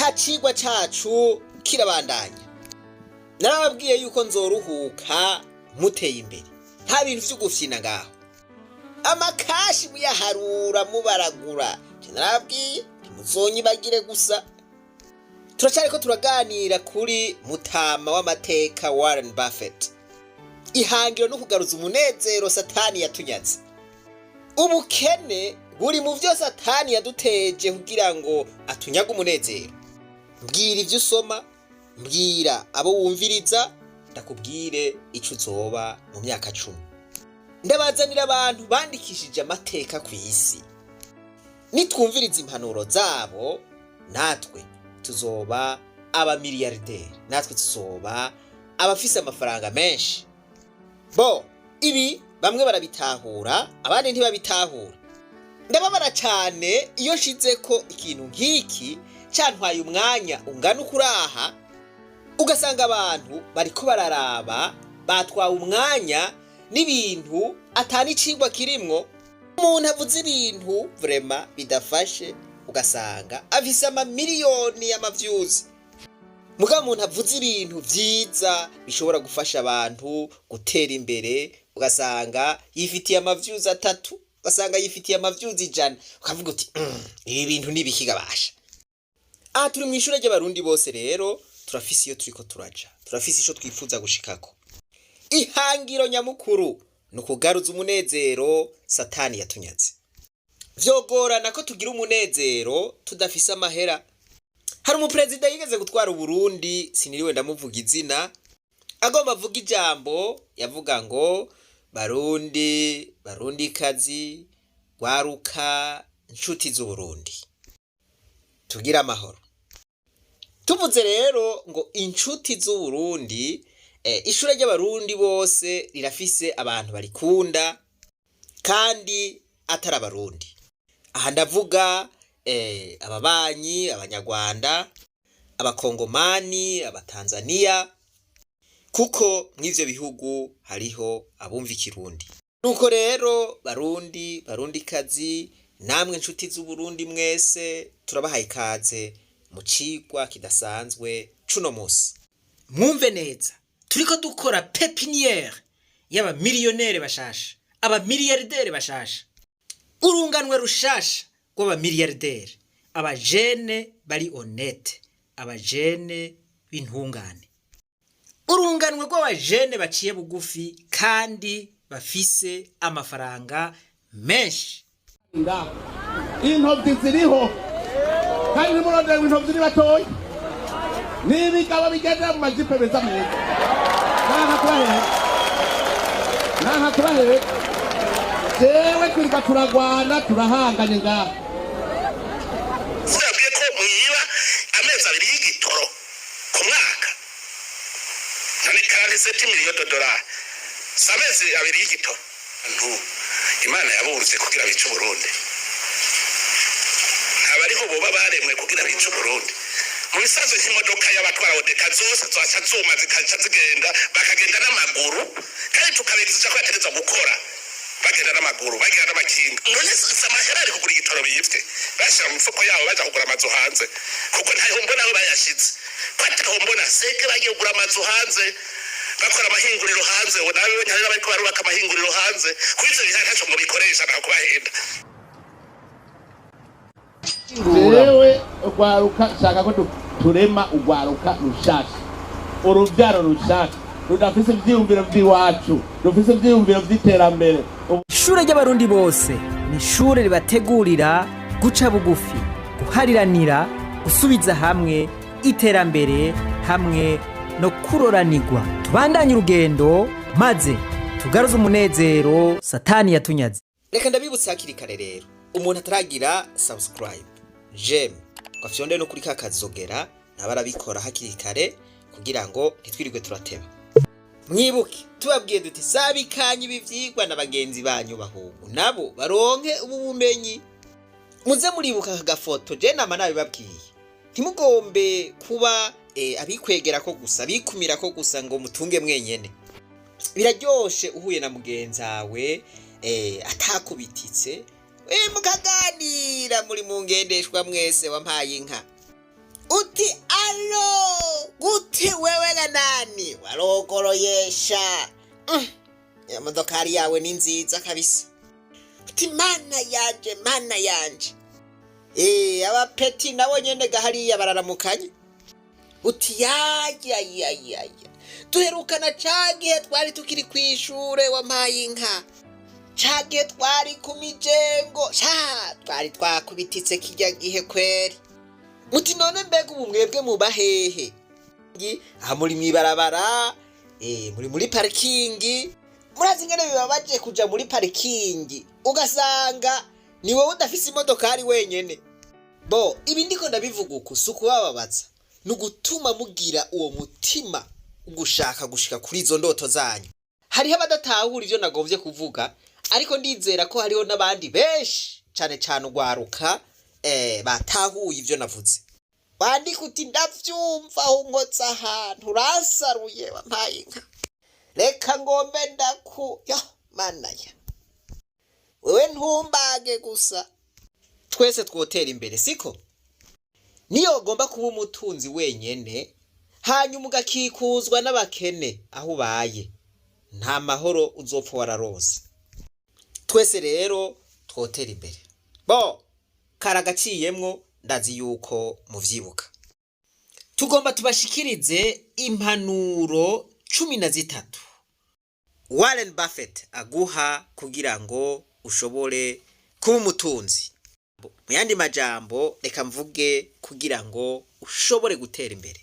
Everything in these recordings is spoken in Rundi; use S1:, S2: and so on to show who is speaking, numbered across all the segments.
S1: Ca cigwa cacu kirabandanya. Narababwiye yuko nzoruhuka muteye imbere, nta bintu vyo gufyina ngaho, amakashi muyaharura mubaragura. Narababwiye ntimuzonyibagire. Gusa turacariko turaganira kuri mutama w'amateka Warren Buffett. Ihangiro no kugaruza umunezero Satani yatunyaze. Ubukene buri mu vyo Satani yaduteje kugira ngo atunyage umunezero. Mbwira ivyo usoma, mbwira abo wumviriza, ndakubwire ico uzoba mu myaka 10. Ndabazanira abantu bandikishije amateka ku isi. Nitwumviriza impanuro zabo, natwe tuzoba abamiliyarderi, natwe tuzoba abafise amafaranga menshi. Bo ibi bamwe barabitahura, abandi ntibabitahura. Ndababara cyane iyo nshize ko ikintu nk'iki cantwaye umwanya ungana ukuraha, ugasanga abantu bariko bararaba batwawe umwanya n'ibintu atani icigwa kirimwo. Umuntu avuze ibintu vraiment bidafashe, ugasanga afise amamiliyoni y'amavyuzi. Mugabo umuntu avuze ibintu vyiza bishobora gufasha abantu gutera imbere, ugasanga yifitiye amavyuzi 3, ugasanga yifitiye amavyuzi 100, ukavuga uti: "Ibi bintu nibiki gabasha?" Aha turi mw'ishure ry'Abarundi bose. Rero turafise iyo turiko turaja, turafise ico twifuza gushikako. Ihangiro nyamukuru ni ukugaruza umunezero Satani yatunyaze. Vyogorana ko tugira umunezero tudafise amahera. Hari umuperezida yigeze gutwara Uburundi, siniriwe ndamuvuga izina, agomba avuga ijambo yavuga ngo: "Barundi, Barundikazi, rwaruka, nshuti z'Uburundi, tugire amahoro." Tuvuze rero ngo inshuti z'Uburundi, ishure ry'Abarundi bose rirafise abantu barikunda kandi atari Abarundi. Aha ndavuga ababanyi, Abanyarwanda, Abakongomani, Abatanzaniya, kuko mw'ivyo bihugu hariho abumva ikirundi. Nuko rero, Barundi, Barundikazi, namwe nshuti z'Uburundi mwese, turabahaye ikaze mu cigwa kidasanzwe cuno musi. Mwumve neza, turiko dukora pépinière y'abamiliyonere bashasha, abamiliyardere bashasha, urunganwe rushasha rw'abamiliyardere, abajene bari honnêtes, abajene b'intungane, urunganwe rw'abajene baciye bugufi kandi bafise amafaranga menshi.
S2: Intovyi ziriho kandi nimurondera ngo intovyi ni batoya, n'ibigabo bigendera mu majipe meza meza. Nanka kubahera, nanka kubahera. Jewe twirirwa turagwana, turahanganye ngaha.
S3: Yabwiye ko mwiba amezi 2 y'igitoro ku mwaka. None 47 millions de dollars si amezi 2 y'igitoro? Ntu Imana yabunze kugira bice Uburundi, ntabariho boba baremwe kugira bice Uburundi. Mu bisanzwe nk'imodoka y'abatwara ODECA zose zaca zuma, zikaca zigenda, bakagenda n'amaguru, kandi tukabigisha ko bategerezwa gukora bagenda n'amaguru, bagenda n'amakinga. None si amahera ari kugura igitoro biyivye bashyira mu mifuko yabo, baja kugura amazu hanze? Kuko ntaho mbona aho bayashize, ko ataho mbona seke bagiye kugura amazu hanze, bakora amahinguriro hanze. Ubu nawe hari n'abariko barubaka amahinguriro hanze. Kuri ivyo bintu ntaco ngo bikoresha, nta kubahenda.
S2: Jewe urwaruka shaka ko turema urwaruka rushasha, uruvyaro rushasha rudafise ivyiyumviro vy'iwacu, rufise ivyiyumviro vy'iterambere.
S4: Ishure ry'Abarundi bose ni ishure ribategurira guca bugufi, guhariranira, gusubiza hamwe, iterambere hamwe no kuroranirwa. Tubandanye urugendo maze tugaruze umunezero Satani yatunyaze.
S1: Reka ndabibutse hakiri kare rero, umuntu ataragira subscribe, j'aime, ngo afyonde no kuri ka kazogera, ntaba arabikora hakiri kare kugira ngo ntitwirirwe turateba. Mwibuke tubabwiye duti: "Sabikanye ibi vyigwa na bagenzi banyu bahungu, nabo baronke ubu bumenyi." Muze muribuka aka gafoto je nama nabibabwiye. Ntimugombe kuba abikwegerako gusa, abikumirako gusa ngo mutunge mwenyene. Biraryoshe uhuye na mugenzawe atakubititse, mukaganira muri mu ngendeshwa mwese. Wampaye inka. Uti: "Allô, gute wewe ganani warogoroyesha? Iyo modokari yawe ni nziza kabisa." Uti: "Mana yanje, mana yanje." Abapeti nabo nyene gahariya bararamukanye. Uti: "Ya ya ya ya ya, duherukana cagihe twari tukiri kw'ishure, wampaye inka, cagihe twari ku mijengo sha, twari twakubititse kirya gihe kweri." Muti: "None mbega ubu mwebwe muba hehe?" Aha muri mw'ibarabara, muri muri parikingi. Murazi ingene bibabaje kuja muri parikingi ugasanga ni wowe udafise imodokari wenyene. Bo ibi ndiko ndabivuga uku si ukubababaza, ni ugutuma mugira uwo mutima ugushaka gushika kuri izo ndoto zanyu. Hariho abadatahura ivyo nagomvye kuvuga, ariko ndizera ko hariho n'abandi benshi cane cane ugwaruka batahuye ivyo navuze. Wandika uti: "Ndavyumva, aho unkotse ahantu uransaruye, wampaye inka, reka ngombe ndaku yo mana ya wewe, ntumbage gusa." Twese twotera imbere, siko? Niyo ugomba kuba umutunzi wenyene hanyuma ugakikuzwa n'abakene aho ubaye, nta mahoro uzopfa wararonse. Twese rero twotera imbere. Bo karagaciyemwo, ndazi yuko muvyibuka. Tugomba tubashikirize impanuro 13 Warren Buffett aguha kugira ngo ushobore kuba umutunzi. Mu yandi majambo, reka mvuge kugira ngo ushobore gutera imbere.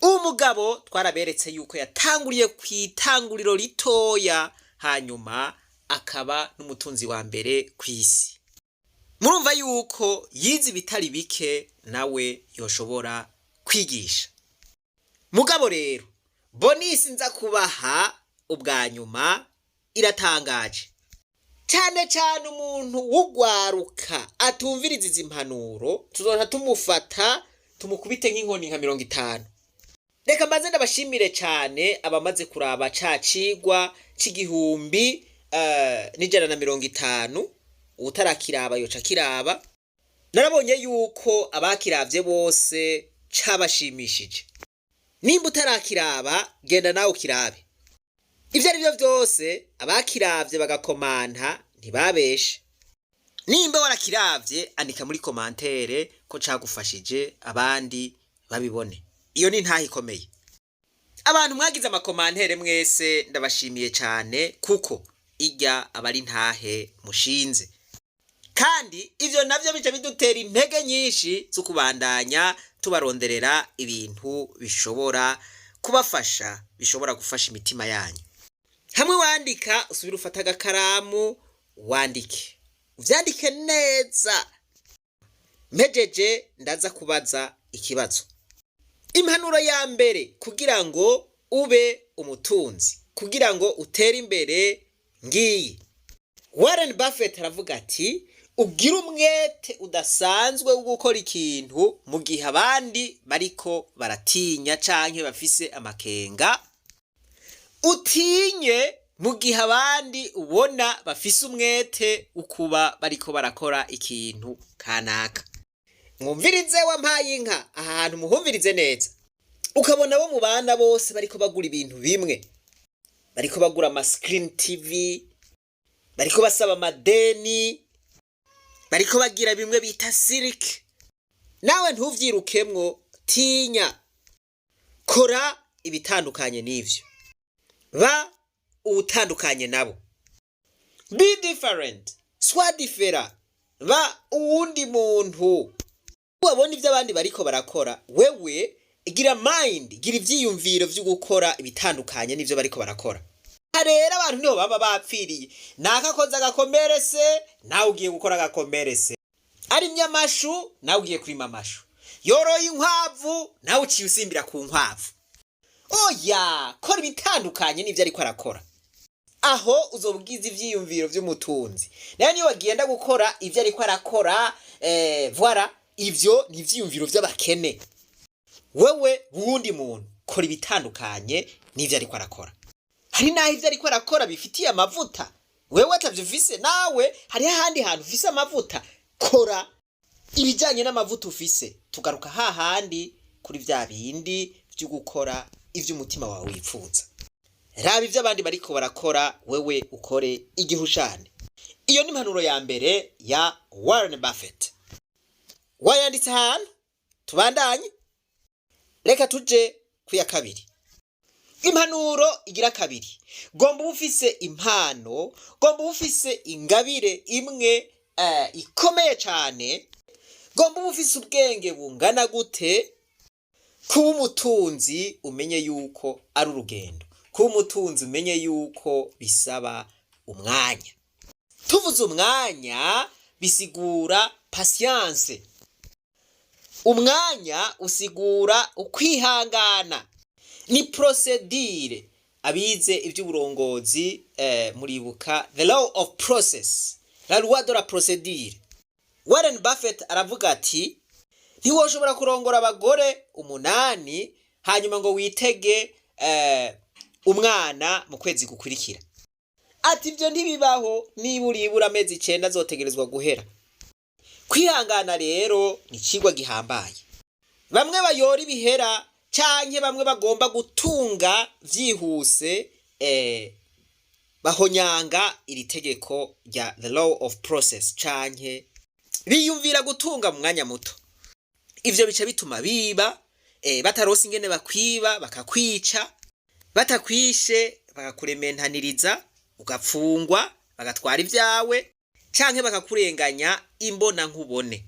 S1: Uwo mugabo twaraberetse yuko yatanguriye ku itanguriro ritoya, hanyuma akaba n'umutunzi wa mbere ku isi. Murumva yuko yize ibitari bike, nawe yoshobora kwigisha. Mugabo rero bonus nza kubaha ubwa nyuma iratangaje cyane cyane. Umuntu w'ugwaruka atumviriza izi mpanuro, tuzoca tumufata tumukubite nk'inkoni nka 50. Reka mbanze ndabashimire cyane abamaze kuraba ca cigwa c'1150. Utarakiraba yoca akiraba. Narabonye yuko abakiravye bose cabashimishije. Nimba utarakiraba, genda nawe ukirabe. Ivyo ari byo byose, abakiravye bagakomanta ntibabeshe. Nimba warakiravye, andika muri commentaire ko cagufashije, abandi babibone. Iyo ni ntaho ikomeye. Abantu mwagize ama commentaires mwese ndabashimiye cyane, kuko irya aba ari ntahe mushinze, kandi ivyo navyo bica bidutera intege nyinshi zo kubandanya tubaronderera ibintu bishobora kubafasha, bishobora gufasha imitima yanyu. Hamwe wandika, usubire ufata agakaramu wandike, uvyandike neza. Mpejeje ndaza kubaza ikibazo. Impanuro ya mbere kugira ngo ube umutunzi, kugira ngo utere imbere, ngiyi. Warren Buffett aravuga ati: "Ugire umwete udasanzwe wo gukora ikintu mu gihe abandi bariko baratinya canke bafise amakenga. Utinye mu gihe abandi ubona bafise umwete ukuba bariko barakora ikintu kanaka." Mwumvirize, wampaye inka, aha hantu muhumvirize neza. Ukabona abo mubana bose bariko bagura ibintu bimwe, bariko bagura ama screen TV, bariko basaba amadeni, bariko bagira bimwe bita sirike, nawe ntuvyirukemwo. Tinya, kora ibitandukanye n'ivyo, ba uwutandukanye nabo. Be different, sois différent, ba uwundi muntu. Wabona ivyo abandi bariko barakora, wewe gira mind, gira ivyiyumviro vyo gukora ibitandukanye n'ivyo bariko barakora. Aha rero abantu niho baba bapfiriye. Nakakoze agakomerese, nawe ugiye gukora agakomerese. Arimye amashu, nawe ugiye kurima amashu. Yoroye inkwavu, nawe uciye usimbira ku nkwavu. Oya, kora ibitandukanye n'ivyo ariko arakora. Aho uzobwiza ivyiyumviro vy'umutunzi. Nayo niyo wagenda gukora ivyo ariko arakora, voilà, ivyo ni ivyiyumviro vy'abakene. Wewe wundi muntu, kora ibitandukanye n'ivyo ariko arakora. Hari n'aho ivyo ariko arakora bifitiye amavuta, wewe atavyo ufise. Nawe hariho ahandi hantu ufise amavuta, kora. Ibijyanye n'amavuta ufise, tugaruka hahandi kuri vya bindi vyo gukora ivyo umutima wawe wifuza. Raba ivyo abandi bariko barakora, wewe ukore igihushane. Iyo ni impanuro ya mbere ya Warren Buffett. Wayanditse ahantu? Tubandanye, reka tuje ku ya kabiri. Impanuro igira kabiri: gomba uba ufise impano, gomba uba ufise ingabire imwe ikomeye cyane, gomba uba ufise ubwenge bungana gute. Kuba umutunzi, umenye yuko ari urugendo. Kuba umutunzi, umenye yuko bisaba umwanya. Tuvuze umwanya, bisigura patience. Umwanya usigura ukwihangana, ni procédure. Abize iby'uburongozi muribuka the law of process, la loi de la procédure. Warren Buffett aravuga ati: "Ntiwoshobora kurongora abagore umunani, hanyuma ngo witege umwana mu kwezi gukurikira." Ati: "Ibyo ntibibaho, niba uribura amezi 9 azotegerezwa guhera." Kwihangana rero ni ikigwa gihambaye. Bamwe bayora ibihera canke bamwe bagomba gutunga vyihuse, bahonyanga iri tegeko rya the law of process, canke biyumvira gutunga mu mwanya muto. Ivyo bica bituma biba, batarose ingene bakwiba bakakwica, batakwishe bakakurementaniriza, ugapfungwa, bagatwara ibyawe canke bakakurenganya imbona nkubone.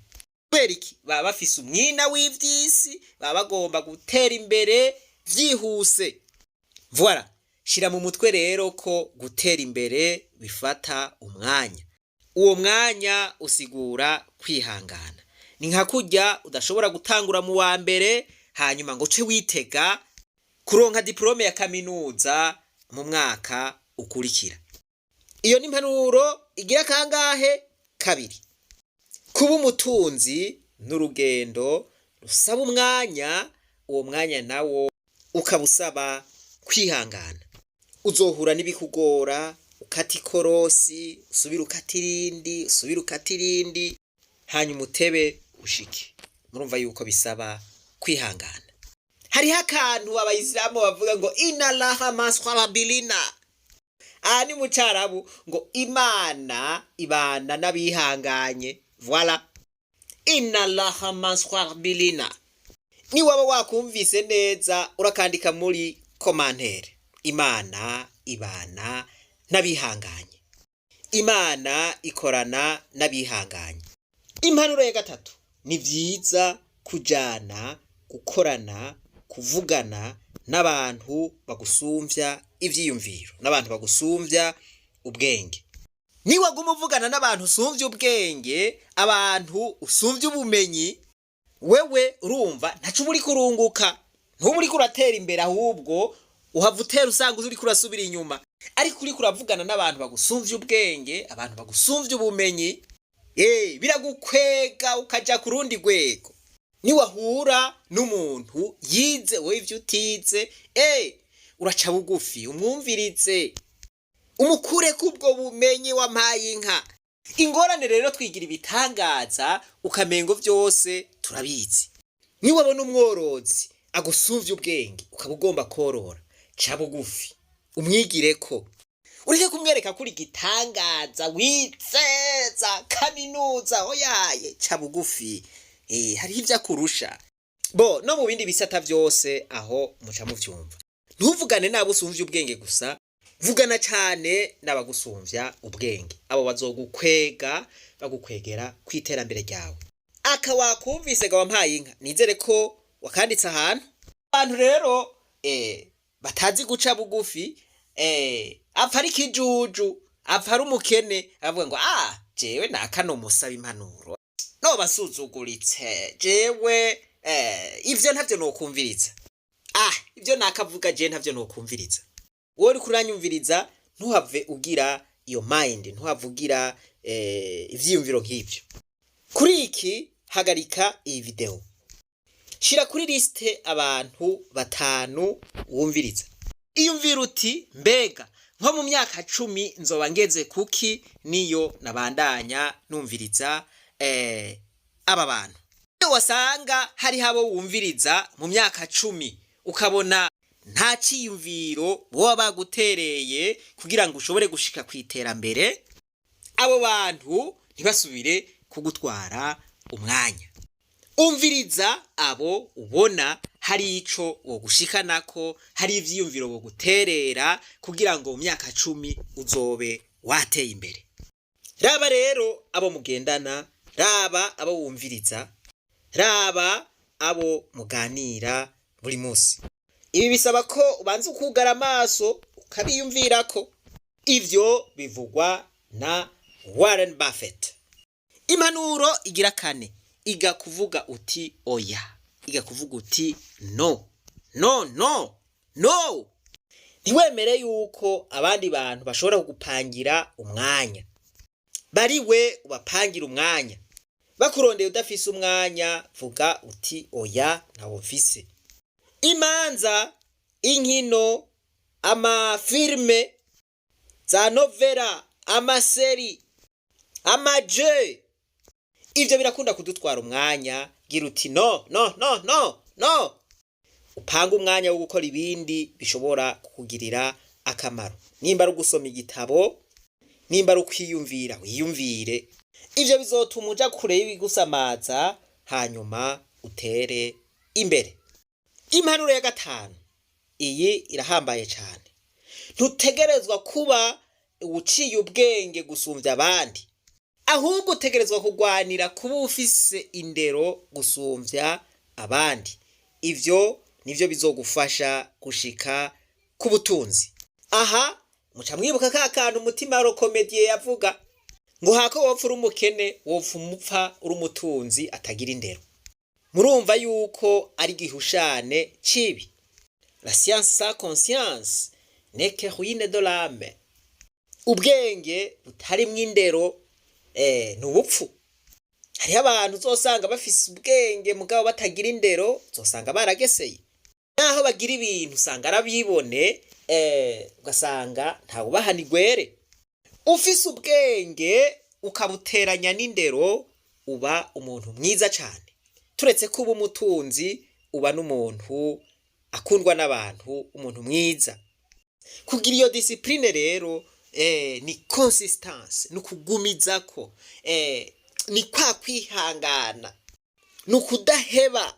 S1: Kubera iki? Baba bafise umwina w'ivyisi, baba bagomba gutera imbere vyihuse. Voilà, shira mu mutwe rero ko gutera imbere bifata umwanya. Uwo mwanya usigura kwihangana. Ni nka kurya udashobora gutangura mu wa mbere, hanyuma ngo uce witega kuronka diplôme ya kaminuza mu mwaka ukurikira. Iyo ni impanuro igira kangahe? Kabiri. Kuba umutunzi n'urugendo rusaba umwanya, uwo mwanya nawo ukaba usaba kwihangana. Uzohura n'ibikugora, ukata ikorosi, usubire ukata irindi, usubire ukata irindi, hanyuma utebe ushike. Murumva yuko bisaba kwihangana. Hariho akantu abayisilamu bavuga ngo إن الله مع الصابرين. Aha ni mu Carabu, ngo Imana ibana n'abihanganye. Voilà, إن الله مع الصابرين. Niwaba wakumvise neza, urakandika muri commentaire: Imana ibana n'abihanganye, Imana ikorana n'abihanganye. Impanuro ya gatatu: ni vyiza kujana, gukorana, kuvugana n'abantu bagusumvya ivyiyumviro, n'abantu bagusumvya ubwenge. Niwaguma uvugana n'abantu usumvya ubwenge, abantu usumvya ubumenyi, wewe urumva ntaco uba uriko urunguka, ntuba uriko uratera imbere, ahubwo uhava utera usanga uriko urasubira inyuma. Ariko uriko uravugana n'abantu bagusumvya ubwenge, abantu bagusumvya ubumenyi, biragukwega ukaja ku rundi rwego. Niwahura n'umuntu yize wowe ivyo utize, uraca bugufi, umwumvirize, umukure kubwo bumenyi. Wampaye inka! Ingorane rero, twigira ibitangaza, ukamengo vyose turabizi. Niwabona umworozi agusumvya ubwenge, ukaba ugomba korora, ca bugufi, umwigireko, ureke kumwereka kuri igitangaza, wizeza kaminuza. Oyaye, ca bugufi, hariho ivyo akurusha. Bo no mu bindi bisata vyose aho muca muvyumva. Ntuvugane nabo usumvya ubwenge gusa, vugana cane n'abagusumvya ubwenge. Abo bazogukwega, bagukwegera kw'iterambere ryawe. Aka wakumvise ga wampaye inka? Nizere ko wakanditse ahantu. Abantu rero batazi guca bugufi, apfa ari ikijuju, apfa ari umukene, avuga ngo: "Ah, jewe nakano musaba impanuro, noba nsuzuguritse jewe, ivyo ntavyo nokumviriza, ah, ivyo nakavuga je ntavyo nokumviriza." Wowe uriko uranyumviriza, ntuhave ugira iyo mind, ntuhave ugira ivyiyumviro nk'ivyo. Kuri iki, hagarika iyi video, shira kuri liste abantu batanu wumviriza. Iyumvira uti: "Mbega nko mu myaka 10 nzoba ngeze kuki niyo nabandanya numviriza?" Aba bantu, iyo wasanga hariho abo wumviriza mu myaka 10, ukabona nta ciyumviro boba bagutereye kugira ngo ushobore gushika ku iterambere, abo bantu ntibasubire kugutwara umwanya. Umviriza abo ubona hari ico wogushikanako, hari ivyiyumviro woguterera kugira ngo mu myaka 10 uzobe wateye imbere. Raba rero abo mugendana, raba abo wumviriza, raba abo muganira buri munsi. Ibi bisaba ko ubanza ukugara amaso ukabiyumvirako. Ivyo bivugwa na Warren Buffett. Impanuro igira kane: iga kuvuga uti oya, iga kuvuga uti no, no, no, no. Ntiwemere yuko abandi bantu bashobora kugupangira umwanya. Bariwe ubapangira umwanya. Bakurondeye udafise umwanya, vuga uti oya, ntawo mfise. Imanza, inkino, amafilme, za novela, amaséries, amaje, ivyo birakunda kudutwara umwanya. Gira uti no, no, no, no, no. Upange umwanya wo gukora ibindi bishobora kukugirira akamaro. Nimba ari ugusoma igitabo, nimba ari ukwiyumvira, wiyumvire. Ivyo bizotuma uja kure y'ibigusamaza, hanyuma utere imbere. Impanuro ya gatanu, iyi irahambaye cane. Ntutegerezwa kuba uciye ubwenge gusumvya abandi, ahubwo utegerezwa kugwanira kuba ufise indero gusumvya abandi. Ivyo nivyo bizogufasha gushika ku butunzi. Aha muca mwibuka ka kantu Umutima Rokomediye yavuga ngo hako wopfa uri umukene, wopfa umupfa uri umutunzi atagira indero. Murumva yuko ari igihushane cibi. La science sans conscience n'est que ruine de l'âme. Ubwenge butarimwo indero ni ubupfu. Hariho abantu uzosanga bafise ubwenge mugabo batagira indero, uzosanga barageseye. Naho bagira ibintu usanga arabibone, ugasanga ntawubahana igwere. Ufise ubwenge ukabuteranya n'indero, uba umuntu mwiza cane. Turetse kuba umutunzi, uba n'umuntu akundwa n'abantu, umuntu mwiza. Kugira iyo discipline rero ni consistance, ni ukugumizako, ni kwa kwihangana, ni ukudaheba,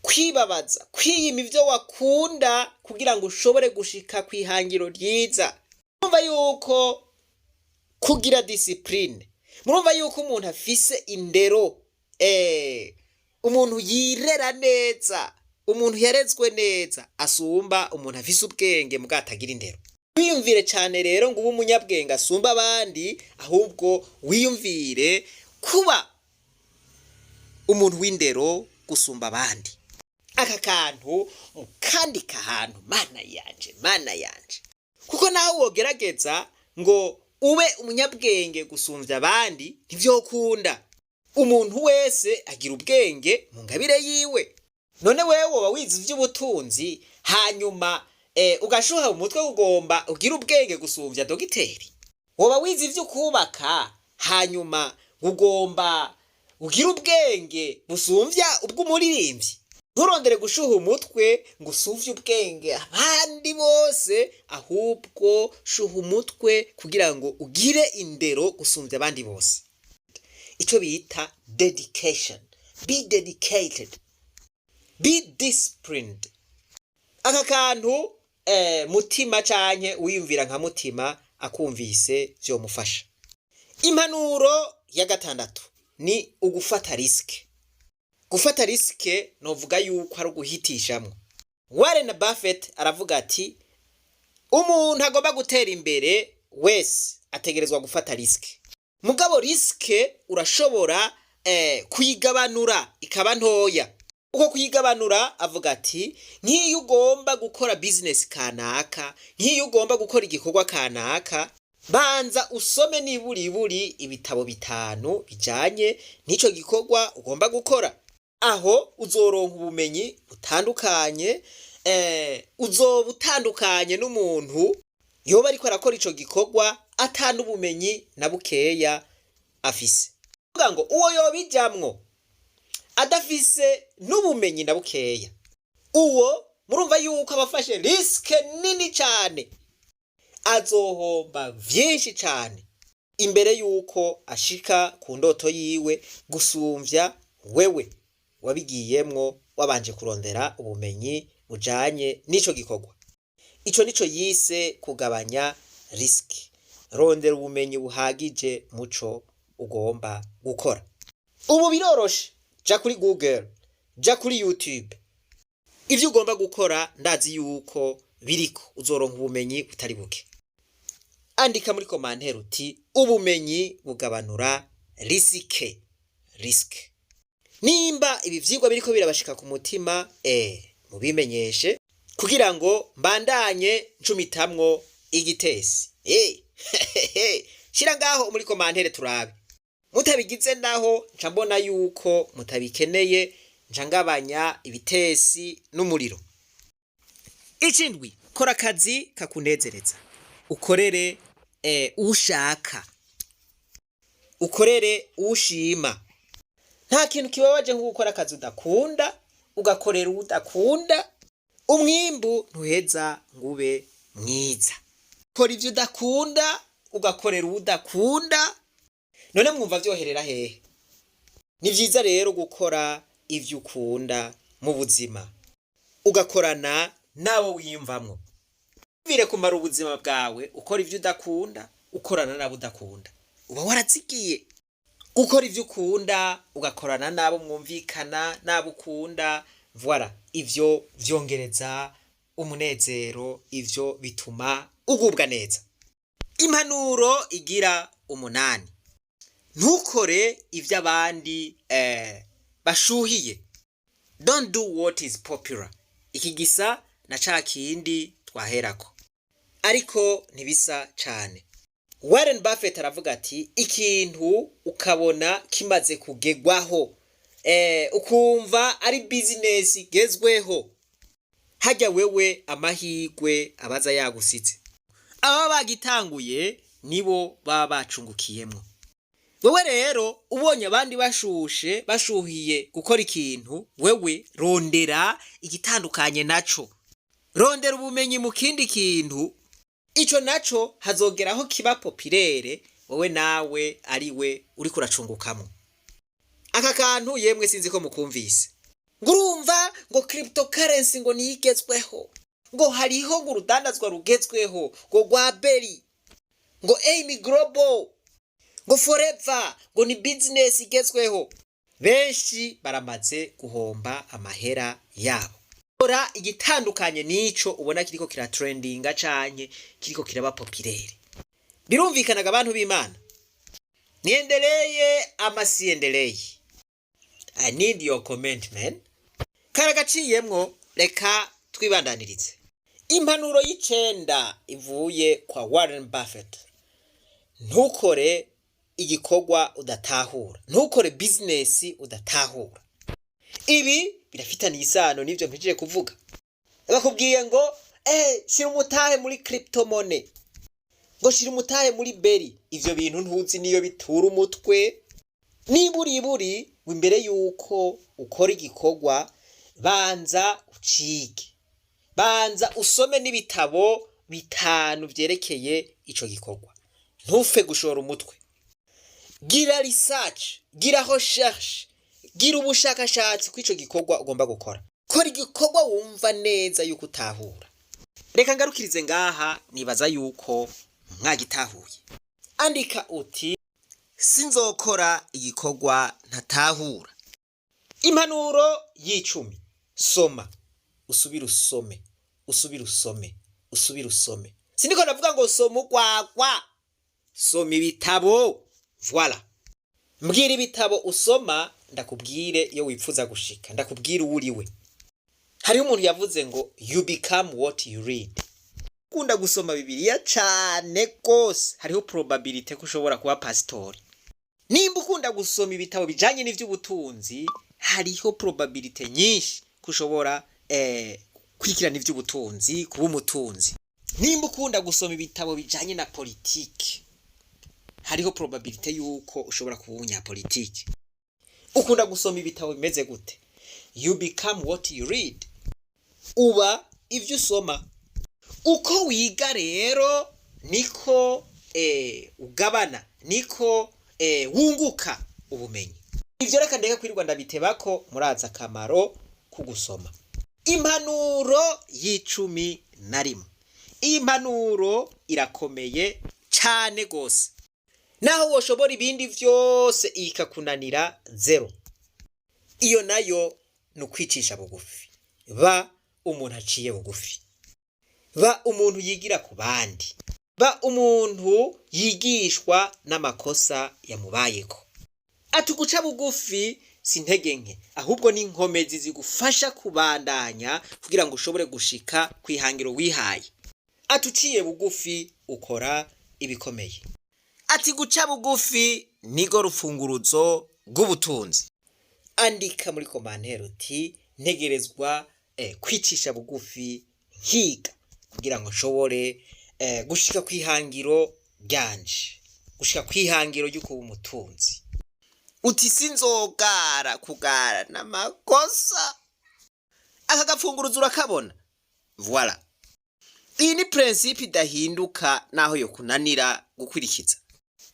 S1: kwibabaza, kwiyima ivyo wakunda kugira ngo ushobore gushika kw'ihangiro ryiza. Murumva yuko kugira discipline, murumva yuko umuntu afise indero, umuntu yirera neza, umuntu yarezwe neza, asumba umuntu afise ubwenge mugabo atagira indero. Wiyumvire cane rero ngo ube umunyabwenge asumba abandi, ahubwo wiyumvire kuba umuntu w'indero gusumba abandi. Aka kantu mukandika ahantu, mana yanje, mana yanje, kuko naho wogerageza ngo ube umunyabwenge gusumvya abandi, ntivyokunda. Umuntu wese agira ubwenge mu ngabire yiwe. None wewe woba wize ivy'ubutunzi, hanyuma ugashuha mu mutwe ugomba ugira ubwenge gusumvya dogiteri? Woba wize ivyo kubaka, hanyuma ugomba ugira ubwenge busumvya ubw'umuririmbyi? Nturondere gushuha umutwe ngo usumvye ubwenge abandi bose, ahubwo shuha umutwe kugira ngo ugire indero gusumvya abandi bose, ico bita dedication. Be dedicated, be disciplined. Aka kantu Mutima canke uwiyumvira nka Mutima akumvise vyomufasha. Impanuro ya gatandatu ni ugufata risque. Gufata risque novuga yuko ari uguhitishamwo. Warren Buffett aravuga ati umuntu agomba gutera imbere wese ategerezwa gufata risque, mugabo risque urashobora kuyigabanura ikaba ntoya. Uko kuyigabanura, avuga ati nk'iyo ugomba gukora business kanaka, nk'iyo ugomba gukora igikorwa kanaka, banza usome niburiburi ibitabo bitanu bijanye n'ico gikorwa ugomba gukora. Aho uzoronka ubumenyi butandukanye, uzoba utandukanye n'umuntu yoba ariko arakora ico gikorwa ata n'ubumenyi na bukeya afise. Kuvuga ngo uwo yobijamwo adafise n'ubumenyi na bukeya, uwo murumva yuko aba afashe risque nini cyane, azohomba vyinshi cyane imbere yuko ashika ku ndoto yiwe, gusumvya wewe wabigiyemwo wabanje kurondera ubumenyi bujanye n'ico gikorwa. Ico nico yise kugabanya risque. Rondera ubumenyi buhagije muco ugomba gukora. Ubu biroroshe, ja kuri Google, ja kuri YouTube, ivyo ugomba gukora ndazi yuko biriko, uzoronka ubumenyi butari buke. Andika muri commentaire uti: "Ubumenyi bugabanura risque." Risque. Nimba ibi vyigwa biriko birabashika ku mutima, mubimenyeshe kugira ngo mbandanye ncumitamwo igitesi. Shira ngaho muri commentaire turabe. Mutabigize naho nca mbona yuko mutabikeneye, nca ngabanya ibitesi n'umuriro. Ikindwi, kora akazi kakunezereza, ukorere ushaka, ukorere ushima. Nta kintu kibabaje nko gukora akazi udakunda, ugakorera udakunda, umwimbu ntuheza ngo ube mwiza. Kora ivyo udakunda, ugakorera udakunda, none mwumva vyoherera hehe? Ni vyiza rero gukora ivyo ukunda mu buzima, ugakorana n'abo wiyumvamwo. Bire kumara ubuzima bwawe ukora ivyo udakunda, ukorana n'abo udakunda, uba waratsigiye. Gukora ivyo ukunda, ugakorana n'abo mwumvikana, n'abo ukunda, voilà, ivyo vyongereza umunezero, ivyo bituma ugubwa neza. Impanuro igira umunani: ntukore ivyo abandi bashuhiye. Don't do what is popular. Iki gisa na ca kindi twaherako, ariko ntibisa cane. Warren Buffett aravuga ati: "Ikintu ukabona kimaze kugegwaho, ukumva ari business igezweho, hajya wewe amahirwe abaza yagusize. Ababa bagitanguye nibo baba bacungukiyemwo. Wewe rero ubonye abandi bashushe, bashuhiye gukora ikintu, wewe rondera igitandukanye naco, rondera ubumenyi mu kindi kintu. Ico naco hazogeraho kiba populaire, wowe nawe ari we uriko uracungukamwo." Aka kantu yemwe sinzi ko mukumvise. Ngo urumva ngo cryptocurrency ngo niyo igezweho, ngo hariho ngo urudandazwa rugezweho ngo rwa Berry, ngo AIM Global, ngo Forever, ngo ni business igezweho. Benshi baramaze guhomba amahera yabo. Kora igitandukanye n'ico ubona kiriko kiratrendinga canke kiriko kiraba populaire. Birumvikanaga, abantu b'Imana? Niendeleye ama siendeleye? I need your comment, man. Karagaciyemwo, reka twibandanirize. Impanuro y'icenda ivuye kwa Warren Buffett: ntukore igikorwa udatahura, ntukore business udatahura. Ibi birafitaniye isano n'ivyo mpejeje kuvuga. Bakubwiye ngo shira umutahe muri cryptomonnaie, ngo shira umutahe muri Berry, ivyo bintu ntuzi niyo bitura umutwe. Niburiburi ngo imbere yuko ukora igikorwa banza ucige, banza usome n'ibitabo bitanu vyerekeye ico gikorwa. Ntufe gushora umutwe. Gira research, gira recherche, gira ubushakashatsi kw'ico gikorwa ugomba gukora. Kora igikorwa wumva neza yuko utahura. Reka ngarukirize ngaha, nibaza yuko mwagitahuye. Andika uti: "Sinzokora igikorwa ntatahura." Impanuro y'icumi: soma, usubire usome, usubire usome, usubire usome. Siniko ndavuga ngo soma urwagwa, soma ibitabo. Voilà, mbwira ibitabo usoma, ndakubwire iyo wifuza gushika, ndakubwire uwo uriwe. Hariho umuntu yavuze ngo: "You become what you read." Ukunda gusoma Bibiliya cane gose, hariho probabilité ko ushobora kuba pasitori. Nimba ukunda gusoma ibitabo bijanye n'ivy'ubutunzi, hariho probabilité nyinshi ko ushobora kurikirana ivy'ubutunzi, kuba umutunzi. Nimba ukunda gusoma ibitabo bijanye na politike, Hariho probabilité yuko ushobora kuba umunyapolitike. Ukunda gusoma ibitabo bimeze gute? You become what you read. Uba ivyo usoma. Uko wiga rero niko ugabana, niko wunguka ubumenyi. Ivyo reka ndeke kwirirwa ndabitebako, murazi akamaro ko gusoma. Impanuro y'11. Iyi mpanuro irakomeye cane gose. Naho woshobora ibindi vyose ikakunanira zéro, iyo nayo ni ukwicisha bugufi. Ba umuntu aciye bugufi, ba umuntu yigira ku bandi, ba umuntu yigishwa n'amakosa yamubayeko. Ati uguca bugufi si intege nke, ahubwo ni inkomezi zigufasha kubandanya kugira ngo ushobore gushika kw'ihangiro wihaye. Ati uciye bugufi ukora ibikomeye. Ati guca bugufi nigo rufunguruzo rw'ubutunzi. Andika muri commentaire uti: "Ntegerezwa kwicisha bugufi nkiga kugira ngo nshobore gushika kw'ihangiro ryanje, gushika kw'ihangiro ryo kuba umutunzi." Uti sinzogara kugara n'amakosa. Aka gapfunguruzo urakabona? Voilà, iyi ni principe idahinduka naho yo kunanira gukurikiza.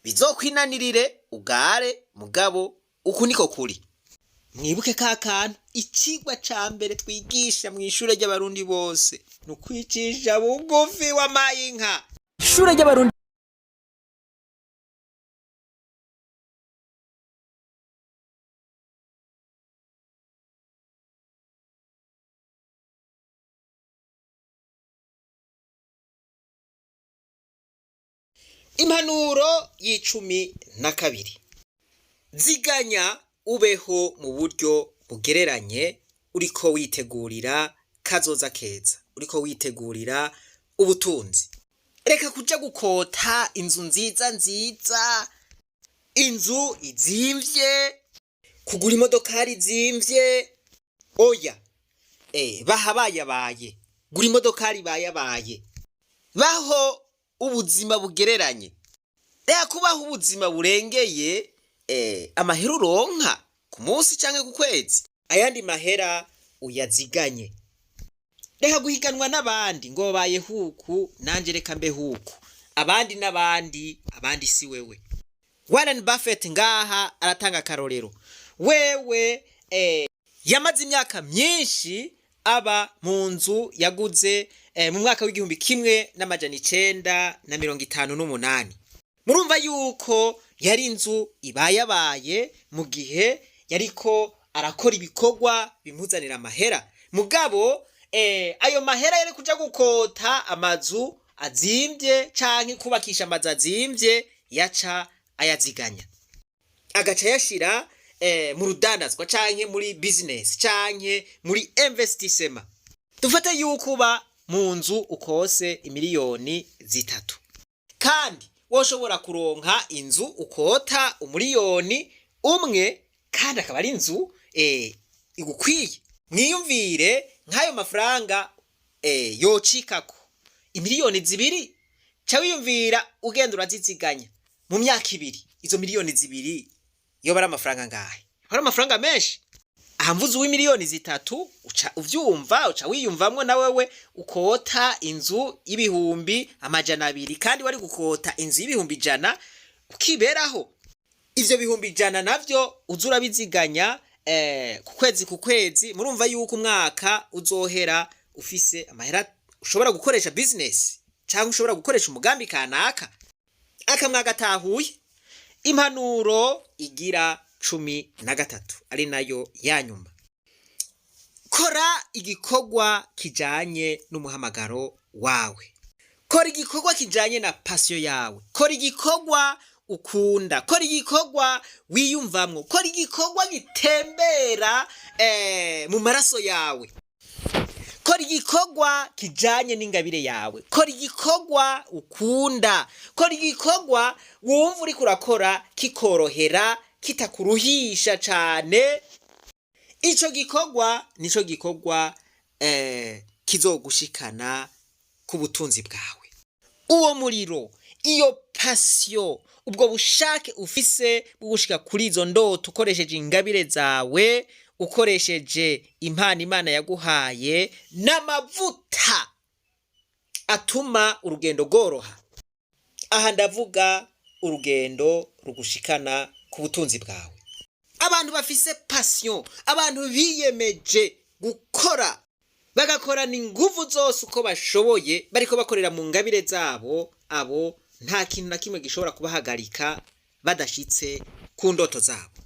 S1: Bizokwinanirire ugare, mugabo uku niko kuri. Mwibuke ka kantu, icigwa ca mbere twigisha mu ishure ry'Abarundi bose ni ukwicisha bugufi. Wamaye inka.
S4: Ishure ry'Abarundi.
S1: Impanuro y'12: ziganya, ubeho mu buryo bugereranye, uriko witegurira kazoza keza, uriko witegurira ubutunzi. Reka kuja gukota inzu nziza nziza, inzu izimvye, kugura imodokari izimvye. Oya, bahabayabaye, gura imodokari bayabaye, baho ubuzima bugereranye. Reka kubaho ubuzima burengeye amahera uronka ku munsi canke ku kwezi. Ayandi mahera uyaziganye. Reka guhiganwa n'abandi ngo babaye huku, nanje reka mbe huku. Abandi n'abandi, abandi si wewe. Warren Buffett ngaha aratanga akarorero. Wewe yamaze imyaka myinshi aba mu nzu yaguze mu mwaka w'1958. Murumva yuko yari inzu ibayabaye mu gihe yariko arakora ibikorwa bimuzanira amahera. Mugabo ayo mahera yari kuja gukota amazu azimvye canke kubakisha amazu azimvye, yaca ayaziganya, agaca yashira mu rudandazwa canke muri business canke muri investissement. Dufate yuko uba mu nzu ukose imiliyoni 3, kandi woshobora kuronka inzu ukota 1 miliyoni, kandi akaba ari inzu igukwiye. Mwiyumvire nk'ayo mafaranga yocikako imiliyoni 2. Ca wiyumvira ugenda uraziziganya mu myaka 2, izo miliyoni 2 yoba ari amafaranga ngahe? Ari amafaranga menshi. Aha mvuze uw'imiliyoni 3, uca uvyumva, uca wiyumvamwo na wewe ukota inzu y'200,000, kandi wari gukota inzu y'100,000 ukiberaho. Ivyo 100,000 navyo uza urabiziganya ku kwezi ku kwezi, murumva yuko umwaka uzohera ufise amahera ushobora gukoresha business cyangwa ushobora gukoresha umugambi kanaka. Akamwa gatahuye. Impanuro igira 13, ari nayo ya nyuma: kora igikorwa kijanye n'umuhamagaro wawe, kora igikorwa kijanye na passion yawe, kora igikorwa ukunda, kora igikorwa wiyumvamwo, kora igikorwa gitembera mu maraso yawe, kora igikorwa kijanye n'ingabire yawe, kora igikorwa ukunda, kora igikorwa wumva uriko urakora kikorohera, kitakuruhisha cane. Ico gikorwa nico gikorwa kizogushikana ku butunzi bwawe. Uwo muriro, Iyo passion, ubwo bushake ufise bwo gushika kuri izo ndoto ukoresheje ingabire zawe, ukoresheje impano Imana yaguhaye, n'amavuta atuma urugendo rworoha. Aha ndavuga urugendo rugushikana ku butunzi bwawe. Abantu bafise passion, abantu biyemeje gukora, bagakorana inguvu zose uko bashoboye, bariko bakorera mu ngabire zabo, abo nta kintu na kimwe gishobora kubahagarika badashitse ku ndoto zabo.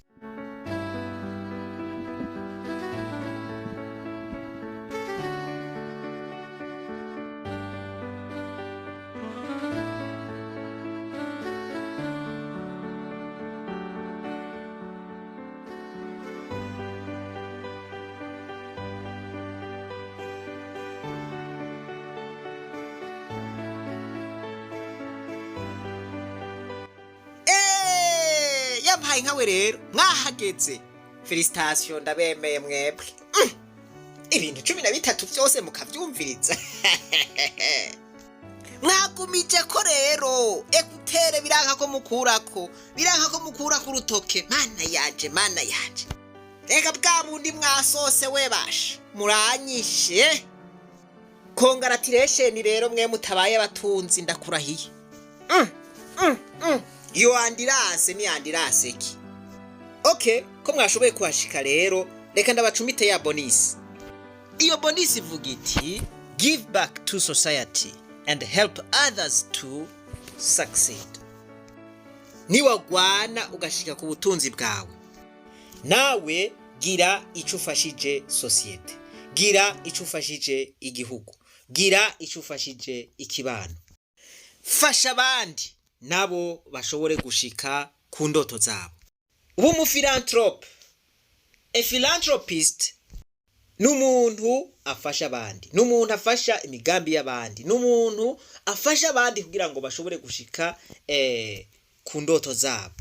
S1: Yampaye nkawe rero mwahageze. Félicitations, ndabemeye mwebwe. Ibintu 13 byose mukavyumviriza, mwagumije ko rero écouteurs biranka ko mukurako, biranka ko mukurako urutoke. Mana yanje, Mana yanje, reka bwa bundi mwasose we basha muranyishe. Congratulations rero mwe mutabaye abatunzi, ndakurahiye. Iyo andirase ni andirase ki? Okay, ko mwashoboye kuhashika rero, reka ndabacumite ya bonus. Iyo bonus ivuga iti: "Give back to society and help others to succeed." Niwagwana ugashika ku butunzi bwawe, nawe gira ico ufashije sosiyete, gira ico ufashije igihugu, gira ico ufashije ikibano. Fasha abandi nabo bashobore gushika ku ndoto zabo. Ubu umuphilanthrope, a philanthropist ni umuntu afasha abandi, ni umuntu afasha imigambi y'abandi, ni umuntu afasha abandi kugira ngo bashobore gushika ku ndoto zabo,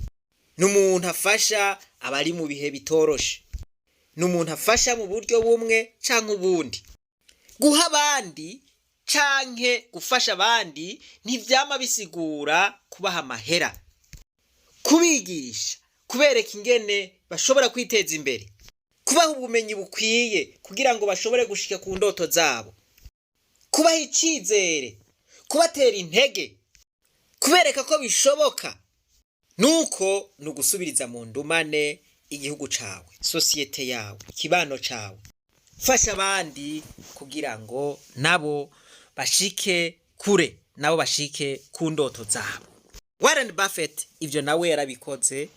S1: ni umuntu afasha abari mu bihe bitoroshe, ni umuntu afasha mu buryo bumwe canke ubundi. Guha abandi canke gufasha abandi ntivyama bisigura kubaha amahera. Kubigisha, kubereka ingene bashobora kwiteza imbere, kubaha ubumenyi bukwiye kugira ngo bashobore gushika ku ndoto zabo, kubaha icizere, kubatera intege, kubereka ko bishoboka, nuko ni ugusubiriza mu ndumane igihugu cawe, sosiyete yawe, ikibano cawe. Fasha abandi kugira ngo nabo bashike kure, nabo bashike ku ndoto zabo. Warren Buffett ivyo nawe yarabikoze,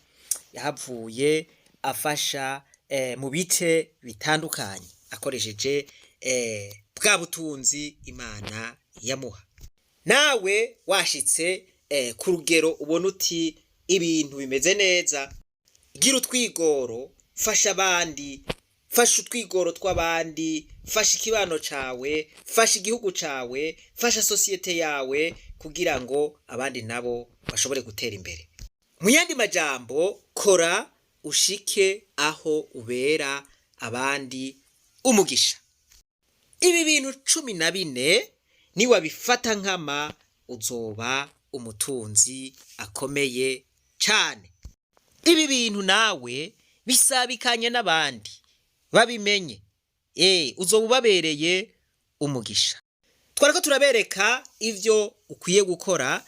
S1: yahavuye afasha mu bice bitandukanye akoresheje bwa butunzi Imana yamuha. Nawe washitse ku rugero ubona uti ibintu bimeze neza, gira utwigoro, fasha abandi, fasha utwigoro tw'abandi, fasha ikibano cawe, fasha igihugu cawe, fasha sosiyete yawe kugira ngo abandi nabo bashobore gutera imbere. Mu yandi majambo, kora ushike aho ubera abandi umugisha. Ibi bintu 14 niwabifata nkama, uzoba umutunzi akomeye cane. Ibi bintu nawe bisabikanye n'abandi babimenye, uzoba ubabereye umugisha. Twariko turabereka ivyo ukwiye gukora.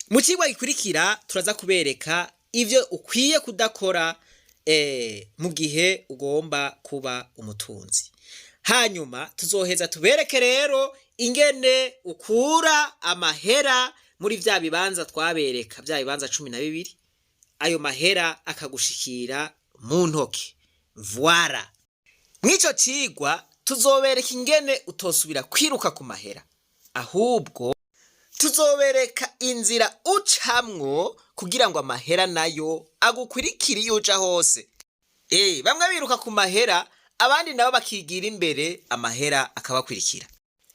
S1: Mu cigwa gikurikira turaza kubereka ivyo ukwiye kudakora mu gihe ugomba kuba umutunzi. Hanyuma tuzoheza tubereke rero ingene ukura amahera muri vya bibanza twabereka, vya bibanza 12, ayo mahera akagushikira mu ntoke. Voilà, mw'ico cigwa tuzobereka ingene utosubira kwiruka ku mahera, ahubwo tuzobereka inzira ucamwo kugira ngo amahera nayo agukwirikire iyo uja hose. Bamwe biruka ku mahera, abandi nabo bakigira imbere, amahera akabakwirikira.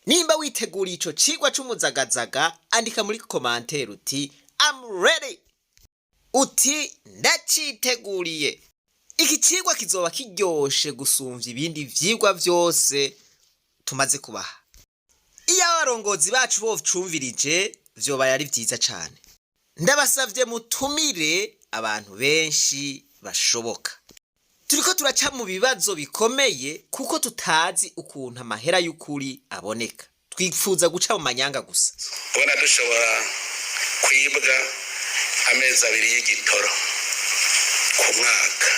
S1: Nimba witeguriye ico cigwa c'umuzagazaga, andika muri commentaire uti "I'm ready", uti "Ndaciteguriye". Iki cigwa kizoba kiryoshe gusumvya ibindi vyigwa vyose tumaze kubaha. Iyo abarongozi bacu bocumvirije. Vyobaye ari vyiza cane. Ndabasavye mutumire abantu benshi bashoboka. Turiko turaca mu bibazo bikomeye kuko tutazi ukuntu amahera y'ukuri aboneka. Twifuza guca mu manyanga gusa.
S3: Kubona dushobora kwibwa amezi 2 y'igitoro ku mwaka,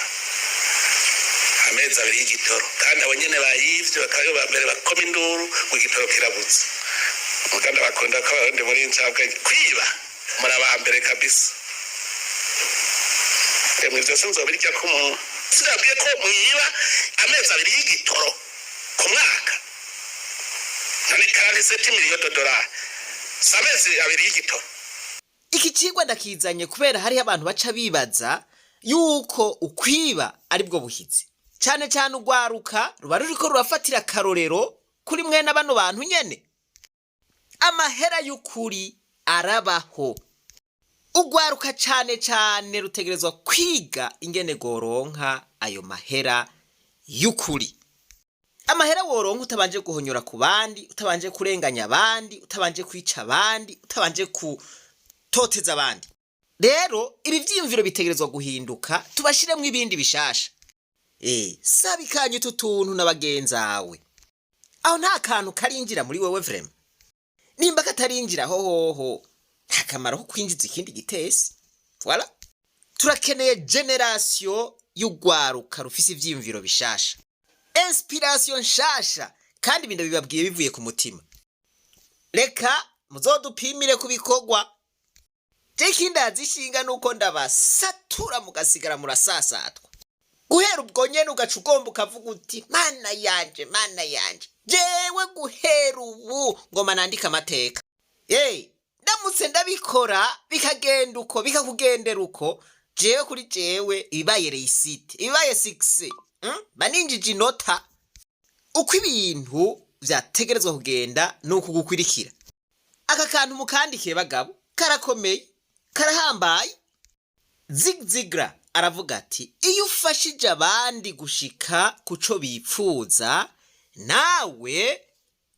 S3: amezi 2 y'igitoro, kandi abo nyene bayivye bakaba aribo ba mbere bakoma induru ngo igitoro kirabuze. Kandi bakunda ko Abarundi muri incabwenge, kwiba muri aba mbere kabisa. Emwe, vyose nzobirya ko umuntu sinabwiye ko mwiba amezi 2 y'igitoro ku mwaka. None 47 millions de dollars si amezi 2 y'igitoro?
S1: Iki cigwa ndakizanye kubera hariho abantu baca bibaza yuko ukwiba ari bwo buhizi. Cane cane urwaruka ruba ruriko rurafatira akarorero kuri mwene bano bantu nyene. Amahera y'ukuri arabaho. Urwaruka cane cane rutegerezwa kwiga ingene goronka ayo mahera y'ukuri, amahera woronka utabanje guhonyora ku bandi, utabanje kurenganya abandi, utabanje kwica abandi, utabanje gutoteza abandi. Rero ibi vyiyumviro bitegerezwa guhinduka, tubashiremwo ibindi bishasha. Sabikanye utu tuntu na bagenzawe. Aho nta kantu karinjira muri wewe vraiment? Nimba katarinjira hohoho, nta kamaro ko kwinjiza ikindi gitesi. Voilà, turakeneye génération y'urwaruka rufise ivyiyumviro bishasha, inspiration nshasha. Kandi ibintu bibabwiye bivuye ku mutima. Reka muzodupimire ku bikorwa. Je ikindi ishinga nuko ndabasatura mugasigara murasasatwa. Guhera ubwo nyene ugaca ugomba ukavuga uti: "Mana yanje, Mana yanje, jewe guhera ubu ngoma nandika amateka." Ye, ndamutse ndabikora bikagenda uko, bikakugendera uko, jewe kuri jewe ibibaye réussite, ibibaye succès, Baninjije inota uko ibintu vyategerezwa kugenda nuko gukwirikira. Aka kantu mukandikiye bagabo, karakomeye, karahambaye. Zig Ziglar aravuga ati: "Iyo ufashije abandi gushika kuco bipfuza, nawe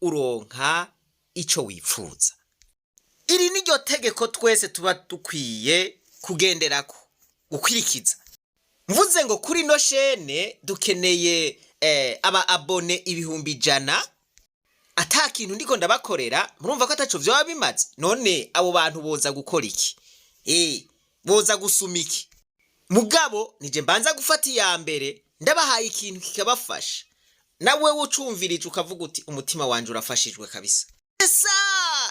S1: uronka ico wipfuza." Iri ni ryo tegeko twese tuba dukwiye kugenderako, gukwirikiza. Mvuze ngo kuri ino chaîne dukeneye aba abonnés 100,000, ata kintu ndiko ndabakorera, murumva ko ataco vyoba bimaze. None abo bantu boza gukora iki? Boza gusuma iki? Mugabo nije mbanza gufata iya mbere, ndabahaye ikintu kikabafasha, nawe ucumvirije ukavuga uti: "Umutima wanje urafashijwe kabisa." Esa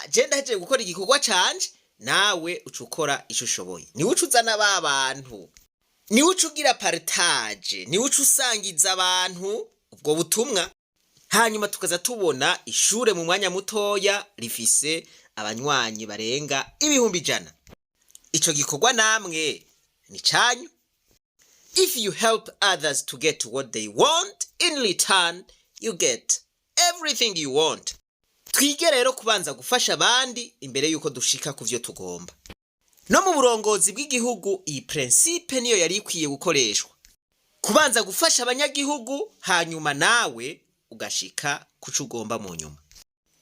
S1: je ndahejeje gukora igikorwa canje, nawe uca ukora ico ushoboye. Niwe uca uzana ba bantu, niwe uca ugira partage, niwe uca usangiza abantu ubwo butumwa, hanyuma tukaza tubona ishure mu mwanya mutoya rifise abanywanyi barenga 100,000. Ico gikorwa namwe ni canyu. If you help others to get what they want, in return you get everything you want. Twige rero kubanza gufasha abandi imbere yuko dushika ku vyo tugomba. No mu burongozi bw'igihugu iyi principe niyo yari ikwiye gukoreshwa: kubanza gufasha abanyagihugu, hanyuma nawe ugashika kuco ugomba mu nyuma.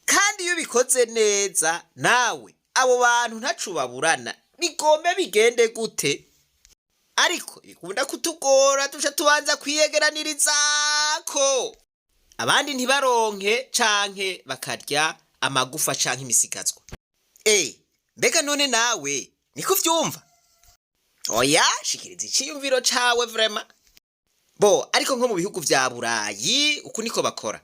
S1: Kandi iyo ubikoze neza, nawe abo bantu ntaco baburana, bigombe bigende gute. Ariko bikunda kutugora, duca tubanza kwiyegeranirizako, abandi ntibaronke canke bakarya amagufa canke imisigazwa. Mbega none nawe niko uvyumva? Oya, shikiriza iciyumviro cawe vraiment. Bo ariko nko mu bihugu vya Burayi uku niko bakora.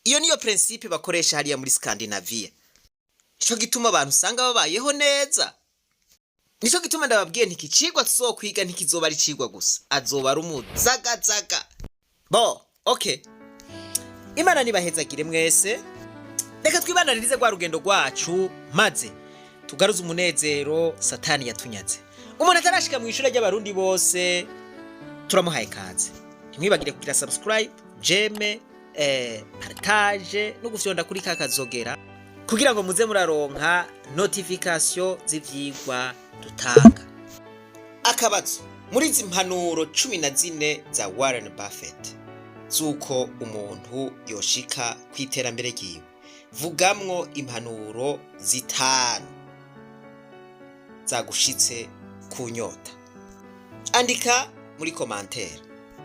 S1: Iyo niyo principe bakoresha hariya muri Scandinavia. Nico gituma abantu usanga babayeho neza. Nico gituma ndababwiye nti ikicigwa tuzokwiga ntikizoba ari icigwa gusa, azoba ari umuzagazaga. Bo okay, Imana nibahezagire mwese. Reka twibananirize rwa rugendo rwacu, maze tugaruze umunezero Satani yatunyaze. Umuntu atarashika mu ishure ry'Abarundi bose, turamuhaye kaze. Ntimwibagire kugira subscribe, j'aime, partage no gufyonda kuri ka kazogera kugira ngo muze muraronka notification z'ivyigwa dutanga. Akabazo: muri izi mpanuro 14 za Warren Buffett z'uko umuntu yoshika ku iterambere ryiwe, vugamwo impanuro zitanu. zagushitse ku nyota? Andika muri commentaire.